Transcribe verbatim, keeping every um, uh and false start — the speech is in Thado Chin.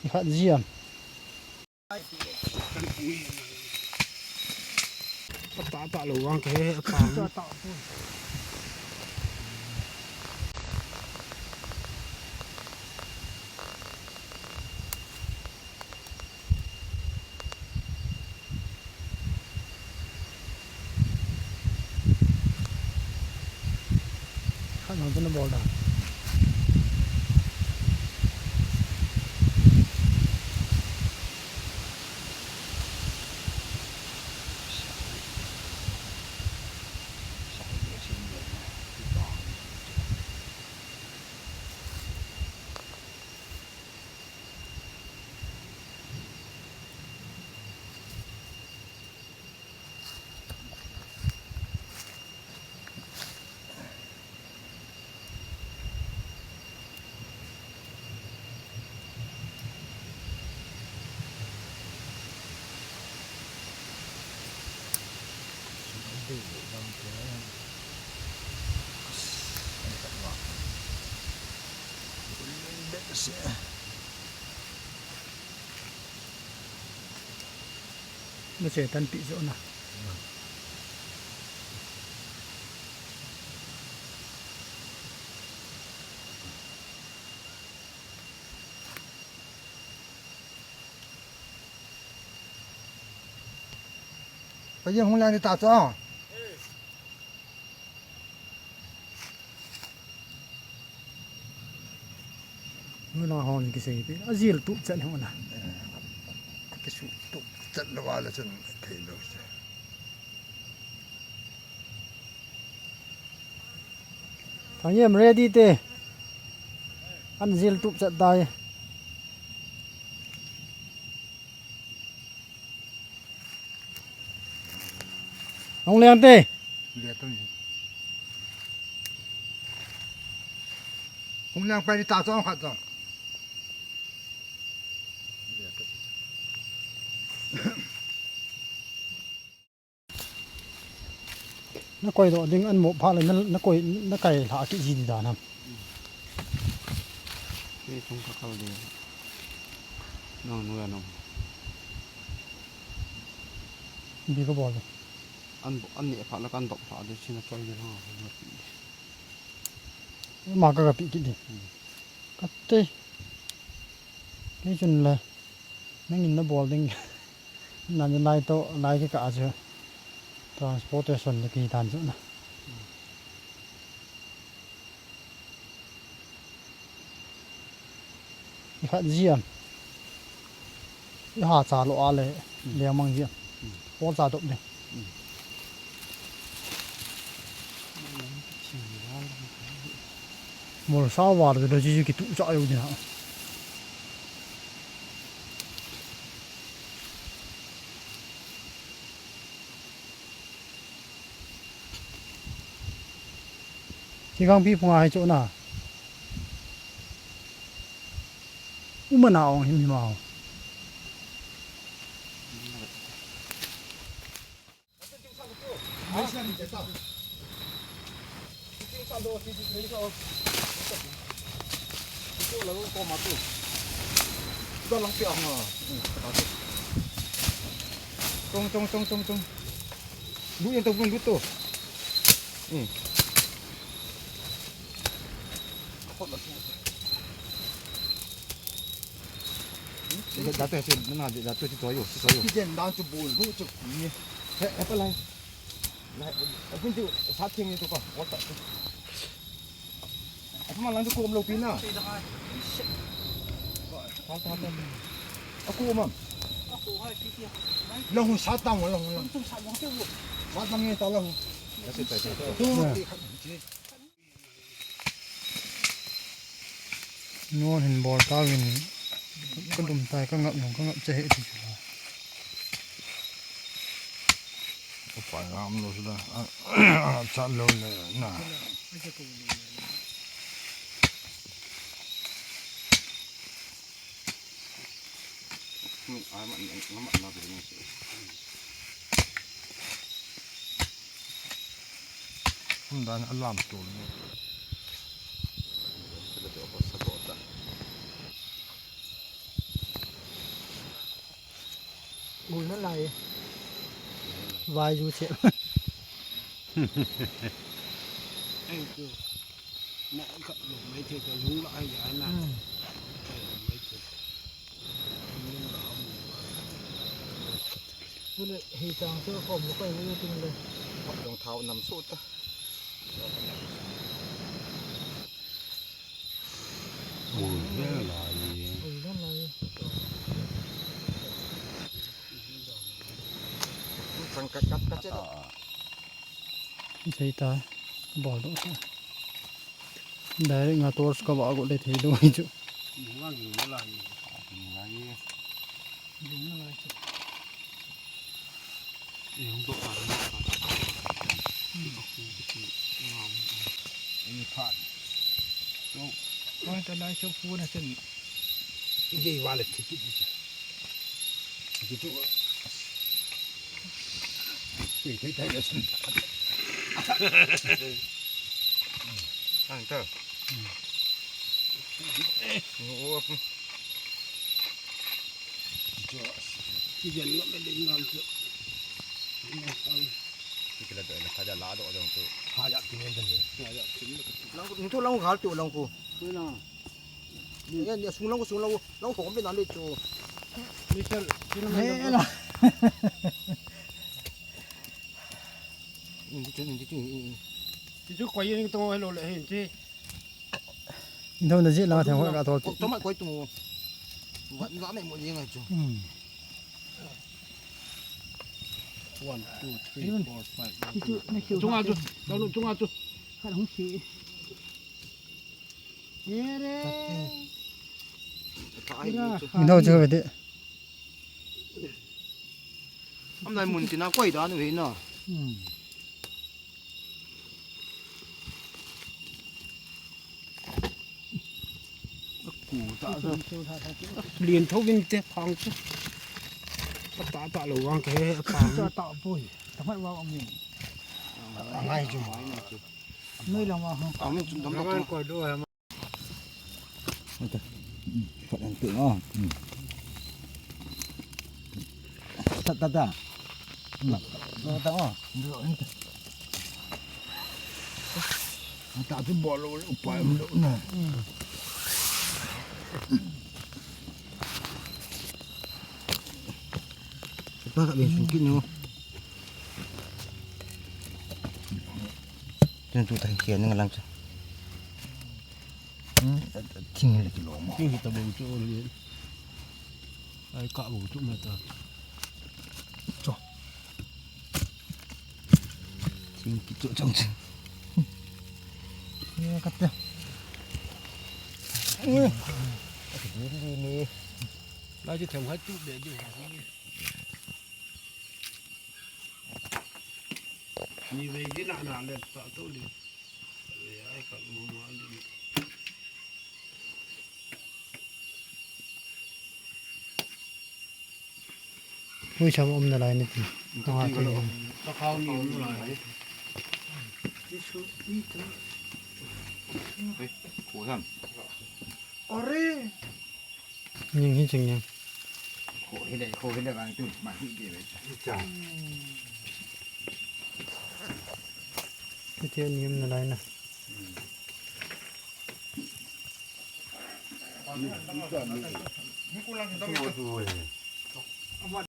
Khat jia. Ata ta lo wang ke, ata. Khat nang chu na bol da. Na che tan pi jo na. Payeng hung lang ni ta cho. Nuna hon kisei pi. Ajil tu chan hon na. Kisu tu chan lo wala chan thei lo se. Thangem ready te. An jil tup chat dai. Hong leng te. Hong leng pai ta chong khat chong. Na koi doh ding an mo pha le na, na koi, na kai lha ki ji di dan ham. Ke chung ka kal de. Nang nu ya nang. Bi ko bol de. An bo, an ne pha la kan dok pha de, china choi de ha. Ma ka ka pi ki di. Ka te. Ni chun le. Nangin na bol ding. Nan nai to, nai ke ka chu. Transportation le ki tan chu na. I khat ji am. I ha cha lo a le, le mang ji am. Pol cha dop ding. Mol sa war de ji ki tu cha yo ding ha. Kikang pi phunga hai chu na. Uma na ong him him au. Chong, chong, chong, chong, chong. Lut yang tu pun lut tu. Hmm. Dah tu si, na dah tu si toyo, si toyo. Kijen dan tu bul lut tu. Ni. He, apa lai? Lai, apa tu? Sat thing itu kah? Otak tu. Aku malang tu kum lo pina. Aku mam. Aku hai piti aku. Lang hun sat tang lang lang. Tum sat mo tu. Sat tang ni ta lang. Kasi tayo. Tu. Non hin bol ta vin. Ka dum tai ka ngap nung ka ngap che he ti chu la. Ka pa ngam lo su da. A, a, chat lo le na. Hum dan alam tu. Nalai. Vai ju che. Ei chu. Na ka lo mai the ka lung la ai ya na. Hmm. Ka lo mai the. Lung la am. Tule hei chang chu kom lo kai u ting le. Jong thao nam su ta. Ui, ve lai. Ui, ve lai. Chang kat, kat, kat, kat. Sei ta, bol do ta. Direct nga torch ka va go le thei do hi chu. Nga ging lai. Ging lai. Ging lai chu. Kila do, kila khaja la do jong tu. Khaja kin den ni. Khaja kin. Lang ko, tu lang ko, hal tu lang ko. Ni na. Ni, ni sung lang ko, sung lang ko. Lang ko kom na le tu. Mister, sino na. Ni tu, ni tu. Ti chu koi ni to hello le hin ti. Indo na ji la thang ka thol. Ko, to ma koi tu. Wa, wa me mo ji ngai chu. Hmm. One, two, three, four, five. Ti chu na khiu. Chunga chu, dau chunga chu. Khat hung si. Ye re. Indo chu ve de. Am lai mun tina koi dan ve na. Hmm. Ku ta sa. Lien tho vin te phang chu. Ta ta lo wang ke he phang. Ta ta poi. Ta mai wa mi. Ngai chu. Noi la ma ha. Am chun dam dam koi do. Ante. Phot ante, oh. Ta, ta, ta. Na. Ta, ta, oh. Ante. Ante, tu bol lo, upai lo na. Pa ka ben sun kin no. Tun tu ta hi kian nang lang cha. Hmm, thing le ki lo mo. Thing hi ta bou chu le. Ai ka bou chu ma ta. Cho. Thing ki chu chang chu. Ni ka te. Ni. Lai chu thang ha chu be ju. Ni ve ji na na le ta to le. Ve ai ka mo ma le. Hui, sam um na lai ni ti. Nga ti. Ta khau ni um lai. Ti su ni ta. Hui, khu sam. Are. Ning hi ching ning. Kho hi le, kho hi le vang tu, ma hi de ve. Cha. Ti ti ni um na lai na. Ni ku lang ta mi. Ama